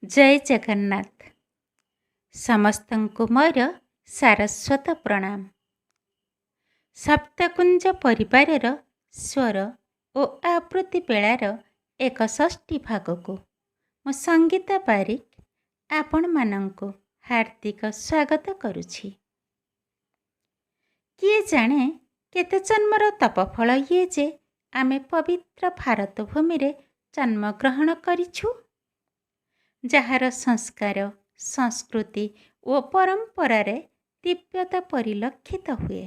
ଜୟ ଜଗନ୍ନାଥ। ସମସ୍ତଙ୍କୁ ମୋର ସାରସ୍ୱତ ପ୍ରଣାମ। ସପ୍ତକୁଞ୍ଜ ପରିବାରର ସ୍ୱର ଓ ଆବୃତ୍ତି ବେଳାର 61 ଭାଗକୁ ମୁଁ ସଙ୍ଗୀତା ବାରିକ ଆପଣମାନଙ୍କୁ ହାର୍ଦ୍ଦିକ ସ୍ୱାଗତ କରୁଛି। କିଏ ଜାଣେ କେତେ ଜନ୍ମର ତପଫଳ ଇଏ ଯେ ଆମେ ପବିତ୍ର ଭାରତ ଭୂମିରେ ଜନ୍ମଗ୍ରହଣ କରିଛୁ, ଯାହାର ସଂସ୍କାର, ସଂସ୍କୃତି ଓ ପରମ୍ପରାରେ ଦିବ୍ୟତା ପରିଲକ୍ଷିତ ହୁଏ।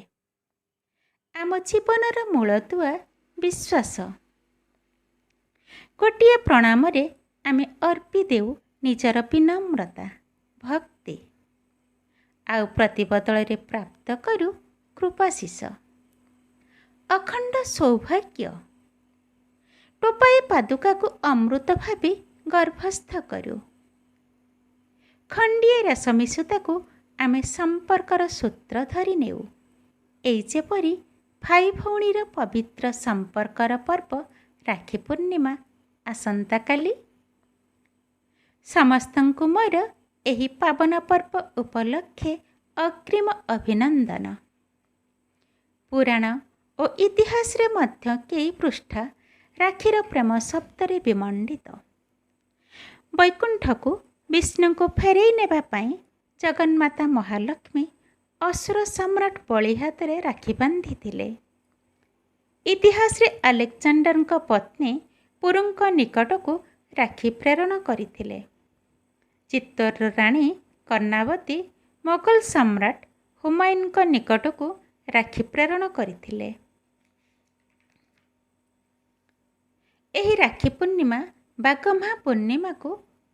ଆମ ଜୀବନର ମୂଳଦୁଆ ବିଶ୍ୱାସ। ଗୋଟିଏ ପ୍ରଣାମରେ ଆମେ ଅର୍ପି ଦେଉ ନିଜର ବିନମ୍ରତା, ଭକ୍ତି, ଆଉ ପ୍ରତିବଦଳରେ ପ୍ରାପ୍ତ କରୁ କୃପାଶିଷ, ଅଖଣ୍ଡ ସୌଭାଗ୍ୟ। ଟୋପାଏ ପାଦୁକାକୁ ଅମୃତ ଭାବି ଗର୍ଭସ୍ଥ କରୁ। ଖଣ୍ଡିଏ ରେଶମୀ ସୂତାକୁ ଆମେ ସମ୍ପର୍କର ସୂତ୍ର ଧରି ନେଉ। ଏଇ ଯେପରି ଭାଇ ଭଉଣୀର ପବିତ୍ର ସମ୍ପର୍କର ପର୍ବ ରାକ୍ଷୀ ପୂର୍ଣ୍ଣିମା ଆସନ୍ତାକାଲି। ସମସ୍ତଙ୍କୁ ମୋର ଏହି ପାବନ ପର୍ବ ଉପଲକ୍ଷେ ଅଗ୍ରିମ ଅଭିନନ୍ଦନ। ପୁରାଣ ଓ ଇତିହାସରେ ମଧ୍ୟ କେଇ ପୃଷ୍ଠା ରାକ୍ଷୀର ପ୍ରେମ ଶବ୍ଦରେ ବିମଣ୍ଡିତ। ବୈକୁଣ୍ଠକୁ ବିଷ୍ଣୁଙ୍କୁ ଫେରେଇ ନେବା ପାଇଁ ଜଗନ୍ମାତା ମହାଲକ୍ଷ୍ମୀ ଅସୁର ସମ୍ରାଟ ବଳି ହାତରେ ରାକ୍ଷୀ ବାନ୍ଧିଥିଲେ। ଇତିହାସରେ ଆଲେକ୍ଜାଣ୍ଡରଙ୍କ ପତ୍ନୀ ପୁରୁଙ୍କ ନିକଟକୁ ରାକ୍ଷୀ ପ୍ରେରଣ କରିଥିଲେ। ଚିତ୍ତୋରର ରାଣୀ କର୍ଣ୍ଣାବତୀ ମୋଗଲ ସମ୍ରାଟ ହୁମାୟୁନଙ୍କ ନିକଟକୁ ରାକ୍ଷୀ ପ୍ରେରଣ କରିଥିଲେ। ଏହି ରାକ୍ଷୀ ପୂର୍ଣ୍ଣିମା ବା ଗହ୍ମା ପୂର୍ଣ୍ଣିମାକୁ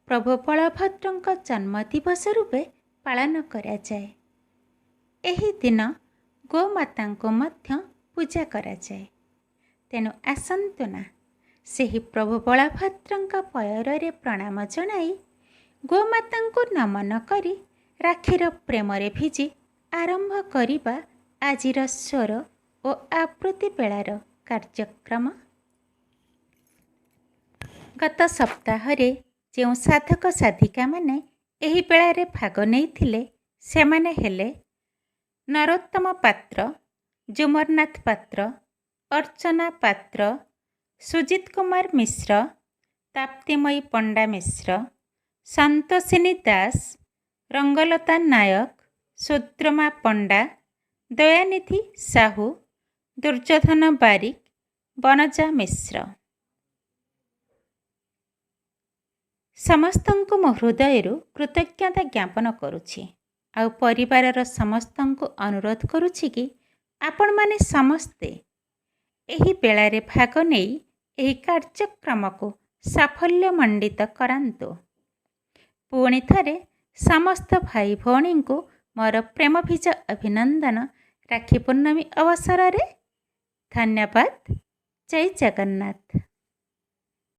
ପ୍ରଭୁ ବଳଭଦ୍ରଙ୍କ ଜନ୍ମ ଦିବସ ରୂପେ ପାଳନ କରାଯାଏ। ଏହି ଦିନ ଗୋମାତାଙ୍କୁ ମଧ୍ୟ ପୂଜା କରାଯାଏ। ତେଣୁ ଆସନ୍ତୁ ନା, ସେହି ପ୍ରଭୁ ବଳଭଦ୍ରଙ୍କ ପୟରରେ ପ୍ରଣାମ ଜଣାଇ, ଗୋମାତାଙ୍କୁ ନମନ କରି, ରାକ୍ଷୀର ପ୍ରେମରେ ଭିଜି ଆରମ୍ଭ କରିବା ଆଜିର ସ୍ୱର ଓ ଆବୃତ୍ତି ବେଳାର କାର୍ଯ୍ୟକ୍ରମ। ଗତ ସପ୍ତାହରେ ଯେଉଁ ସାଧକ ସାଧିକାମାନେ ଏହି ବେଳାରେ ଭାଗ ନେଇଥିଲେ, ସେମାନେ ହେଲେ ନରୋତ୍ତମ ପାତ୍ର, ଜୁମରନାଥ ପାତ୍ର, ଅର୍ଚ୍ଚନା ପାତ୍ର, ସୁଜିତ କୁମାର ମିଶ୍ର, ତାପ୍ତିମୟୀ ପଣ୍ଡା ମିଶ୍ର, ସନ୍ତୋଷିନୀ ଦାସ, ରଙ୍ଗଲତା ନାୟକ, ସୁଦ୍ରମା ପଣ୍ଡା, ଦୟାନିଧି ସାହୁ, ଦୁର୍ଯ୍ୟୋଧନ ବାରିକ, ବନଜା ମିଶ୍ର। ସମସ୍ତଙ୍କୁ ମୋ ହୃଦୟରୁ କୃତଜ୍ଞତା ଜ୍ଞାପନ କରୁଛି, ଆଉ ପରିବାରର ସମସ୍ତଙ୍କୁ ଅନୁରୋଧ କରୁଛି କି ଆପଣମାନେ ସମସ୍ତେ ଏହି ବେଳାରେ ଭାଗ ନେଇ ଏହି କାର୍ଯ୍ୟକ୍ରମକୁ ସାଫଲ୍ୟମଣ୍ଡିତ କରାନ୍ତୁ। ପୁଣି ଥରେ ସମସ୍ତ ଭାଇ ଭଉଣୀଙ୍କୁ ମୋର ପ୍ରେମଭିଜା ଅଭିନନ୍ଦନ ରାକ୍ଷୀ ପୂର୍ଣ୍ଣମୀ ଅବସରରେ। ଧନ୍ୟବାଦ। ଜୟ ଜଗନ୍ନାଥ।